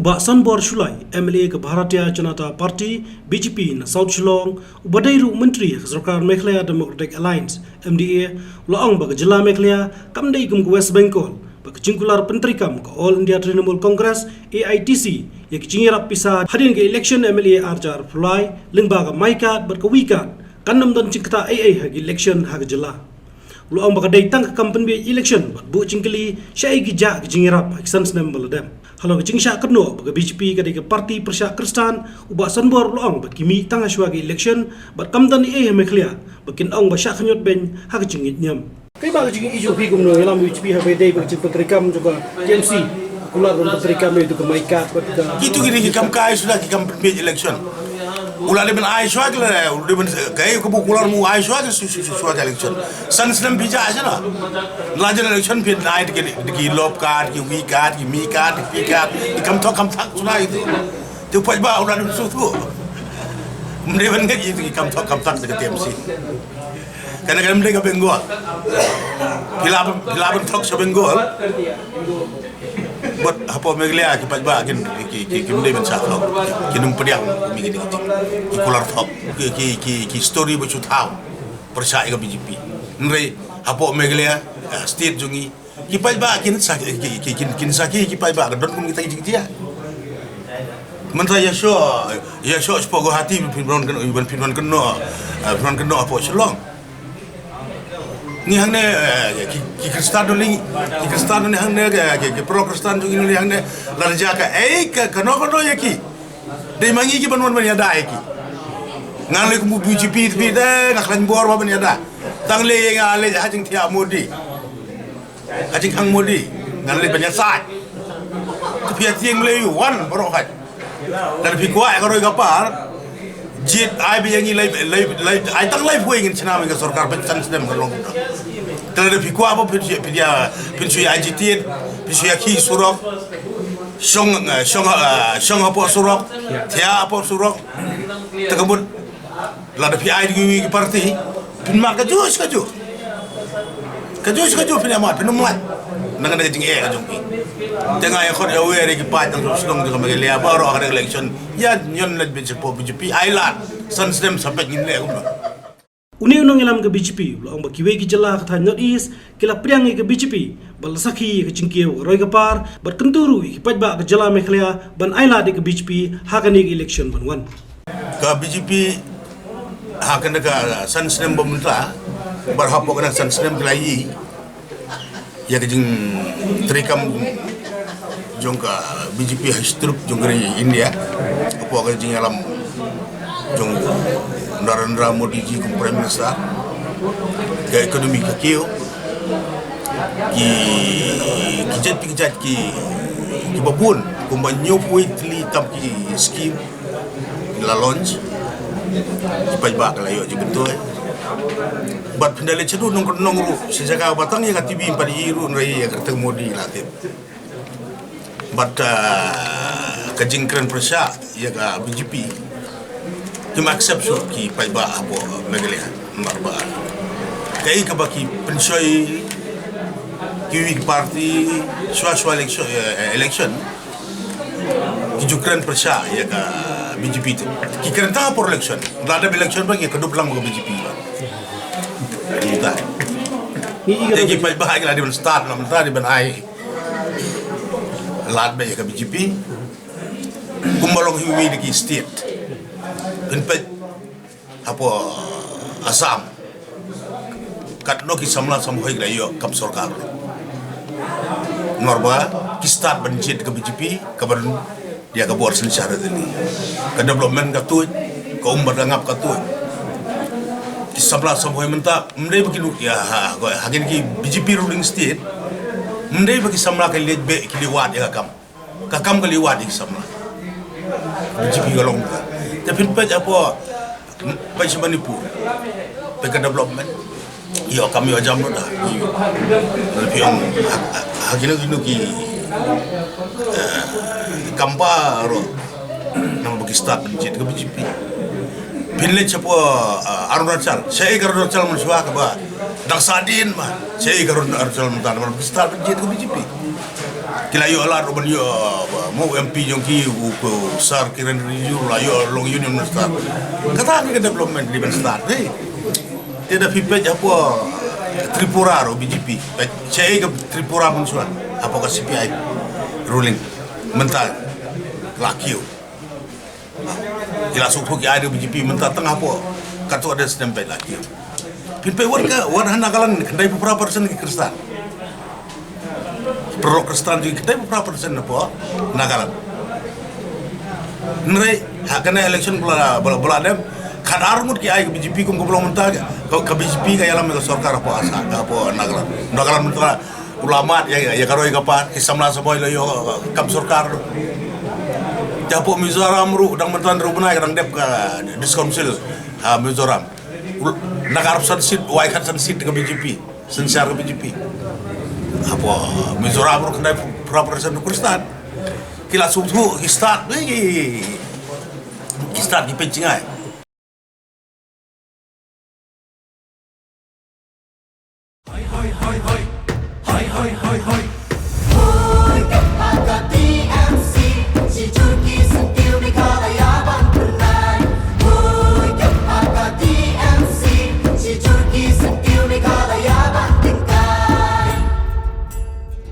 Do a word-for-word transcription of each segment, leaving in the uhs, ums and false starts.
Bah Sanbor Shullai, M L A ka Bharatiya Janata Party, B J P, na South Shillong, uba dei ruh u Myntri ha ka sorkar Meghalaya Democratic Alliance, M D A, u la ong ba ka jylla Meghalaya kam dei kum ka West Bengal, ba ka jingkular pyntreikam ka All India Trinamool Congress, A I T C, ïa ka jingïarap pisa hadien ka election M L A ar hajar arphew lai, lyngba ka My Card bad ka We Card, kan ym don jingktah ei ei ha ka election ha ka jylla. U la ong ba ka dei tang ka kam pynbiej election bad buh jingkylli shaei ki jah ka jingïarap ha ki san snem ba la dep. Halor ka jingshah kynnoh ba ka B J P ka dei ka party pyrshah Khristan, u Bah Sanbor u la ong ba ki mih tang ha shuwa ka election bad kam don ei ei ha Meghalaya ba kin ong ba shah khynñiot beiñ ha ka jingngeit niam. Kaei ba ka jingïohi jong phi kumno, ngi lam U H P ha ba dei ba ka jingpyntreikam jong ka T M C, kular ban pyntreikam ïa ka My Card bad ka. Kitu ki dei ki kam kai suda, ki kam pynbiej election. U la dei ban ai shuwa ki la, u la dei ban kai ka bu kular, mu ai shuwa ki shu shu shu shuwa ki election. San snem phi jah sha na. La jan election phi ai ki, ki Love Card, ki We Card, ki My Card, ki P Card, ki kam thok kam thak suda itu. Tu paidbah u la dei ban shu tu. Ym dei ban ngeit itu ki kam thok kam thak da ka T M C. Kane kane ym dei ka Bengal. Phi lah ban, phi lah ban thok sha Bengal. Bad hapoh Meghalaya ki paidbah kin, ki, ki, kim dei ban sah thok. Kin ym pdiang kum kine ki jing, ki kular thok. Ki, ki, ki, ki story ba shu thaw pyrshah ïa ka B J P. Hynrei hapoh Meghalaya, eh, state jong ngi, ki paidbah kin sa, ki, ki, kin, kin sa ki, ki paidbah ka don kum kita ki jingjia. Mynta ïa shu, ïa shu shapoh Guwahati, phin wan kynnoh, phin wan kynnoh, eh, phin wan kynnoh hapoh Shillong. Ngi hangne, eh, ki, ki Khristan duli, ki Khristan duli hangne, ki, ki, ki pro Khristan duli hangne, lada jia kaei ka, kano kano ïa ki. Dei ma ngi ki ban wan ban ïada ïa ki. Ngan leit kum u B J P te phi te, nga khlaiñ bor ba ban ïada. Tang lei ïa nga leit ha jingthiah Modi. Ha jingkhang Modi. Ngan leit ban ïasaid. Te phi ïa tieng lei wan baroh hait. Lada phi kwah ïa ka roi ka par, jied ai ba ïa ngi lai, lai, lai, ai tang laiphew wei ngin shna ïa ka sorkar, pynsan snem ka long kumta. Te lada phi kwah ba phin shu, phin ïa, phin shu ïa agitate, phin shu ïa khih surok, shong, eh, shong, eh, shong hapoh surok, thiah hapoh surok. Te ka mut Lada phi ai da kiwei ki party, phin mad kajuh shi kajuh. Kajuh shi kajuh phin ïa mad, phin ym lait. Na ka, na ka jingeh ka jong phi. Te nga ïa khot ïa wer ïa ki paid nongshong shnong jong ka Meghalaya baroh ha ka election. Ïa ñion leit beit shapoh B J P, ai lad. San snem sa peit ngin leh kumno. Une u nongïalam ka B J P u la ong ba kiwei ki jylla ka thaiñ North East ki la pdiang ïa ka B J P bad la sakhi ïa ka jingkiew ka roi ka par bad kyntu ruh ïa ki paidbah ka jylla Meghalaya ban ai lad ïa ka B J P ha kane ka election ban wan. Ka B J P ha kane ka san snem ba mynta, bad hapoh kane ka san snem ki la ïohi ïa ka jingtreikam jong ka B J P ha shuwa jong ka ri India, hapoh ka jingïalam jong Narendra Modi ji kum Prime Minister, ka economy ka kiew, ki, ki jait, ki jait, ki, kiba bun, kumba hynñiewphew tylli tam ki scheme la launch, ki paidbah ki la ïoh jingmyntoi. Bad phin da leit shaduh nongkyndong ruh, sha jaka ba tang ïa ka T V phi ïohi ruh, hynrei ïa ka kyrteng Modi la tip. Bad, ah, ka jingkren pyrshah ïa ka B J P, kim accept shuh ki paidbah hapoh Meghalaya, namar ba kaei kaba ki pynshoi kiwei ki party shuwa shuwa election, eh, election. Ki ju kren pyrshah ïa ka B J P te. Ki kren tang ha por election. Lada dep election ba ki kdup lang ka B J P ba. Mynta. Ïa ki paidbah ki la dei ban start na mynta, dei ban ai lad beit ïa ka B J P. Kumba long ha kiwei de ki state. Phin peit hapoh Assam, katno ki samla samhoi ki la ïoh kam sorkar. Namar ba ki start ban jied ka B J P, kaba don ïa ka bor synshar Delhi. Ka development ka tuid, ka um bad ka ngap ka tuid. Ki samla samhoi mynta, ym dei ba ki nuk ïa ha, ha kine ki B J P ruling state, ym dei ba ki samla ki leit beh, ki leit wad ïa ka kam. Ka kam ka leit wad ïa ki samla. B J P ka long ka. Te phin peit hapoh, peit sha Manipur. Peit ka development. Ïoh kam ïoh jam noh da. Phi ong ha, ha, ha kino kino ki, eh, kam baroh. Namar ba ki start jied ka B J P. Phin leit shapoh, eh, Arunachal. Shaei ka Arunachal mynshuwa kaba Dang sa dien ma. Sei ka Arunachal mynta, namar ki stad ban jied ka B J P. Ki la ïoh lad ruh ban ïoh, uh, mo M P jong ki, u, u Sir Kiren Rijiju la ïoh long Union Minister. Kata ki ka development ki ban stad, hei. Te da phi peit hapoh Tripura ruh B J P. Peit, sei ka Tripura mynshuwa, hapoh ka C P I ruling. Mynta la kiew. Ki la suk thuk ki ai da B J P mynta tang hapoh. Katto katne snem peit la kiew. Phin peit wat ka, wat ha Nagaland khyndai phew phra percent ki Khristan. Paralok Khristan jong ki khyndai phew phra percent hapoh Nagaland. Hynrei ha kane election ba la, ba la, ba la dep, khatar ngut ki ai ka B J P kum ka ba long mynta ka, ka B J P ka ïalam ïa ka sorkar hapoh Assam, hapoh Nagaland. Nagaland mynta u la mad ïa, ïa ka roi ka par, ki samla samoi la ïoh kam sorkar. Te hapoh Mizoram ruh dang mynta ruh bnai ka dang dep ka District Council ha Mizoram. U la, na ka arphew san seat, u ai khatsan seat ka B J P, synshar ka B J P. Hapoh Mizoram ruh khyndai phew phra percent Khristan. Ki la suk thuk, ki stad, ki, ki stad ki pynjngai.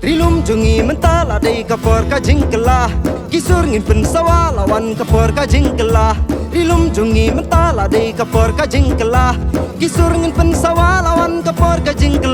Ri lum jong ngi mynta la dei ka por ka jingkylla. Ki sur ngin pynsawa la wan ka por ka jingkylla. Ri lum jong ngi mynta la dei ka por ka jingkylla. Ki sur ngin pynsawa la wan ka por ka jingkylla.